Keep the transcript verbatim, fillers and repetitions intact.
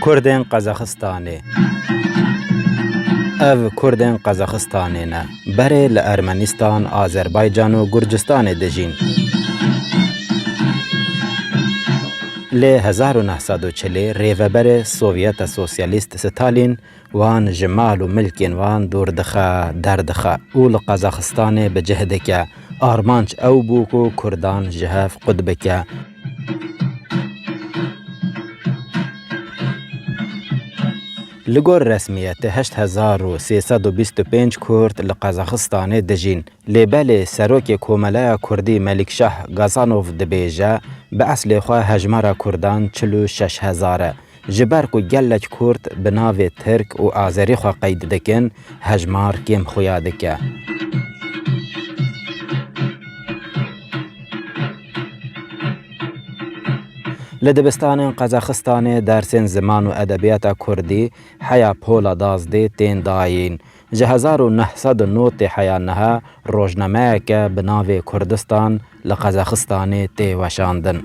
Kurdên Qazaxistanê. Ev Kurdên Qazaxistanê ne. Berê li Ermenistan, Azerbaycan û Gurcistanê dijîn. Lê hezar û neh sed û çilê rêveberê Sovyeta Sosyalîst Stalin wan ji mal û milkên wan dûr dixe, derdixe û li Qazaxistanê bi cih dike. Armanc ew bû ku Kurdan ji hev qut bike. Li gor resmiyetê heşt hezar û sê sed û bîst û pênc Kurd li Qazaxistanê dijîn. Lê belê serokê Komeleya Kurdî Melikşah Gazanov dibêje, bi eslê xwe hejmara Kurdan çil û şeş hezar e. Ji ber ku gelek Kurd bi navê Tirk û Azerî xwe qeyd dikin, hejmar kêm xuya dike. Li dibistanên Qazaxistanê dersên ziman û edebiyata Kurdî heya pola dazdê tên dayîn. Ji hezar û neh sed û nod tê heya niha rojnameyeke bi navê Kurdistan li Qazaxistanê tê weşandin.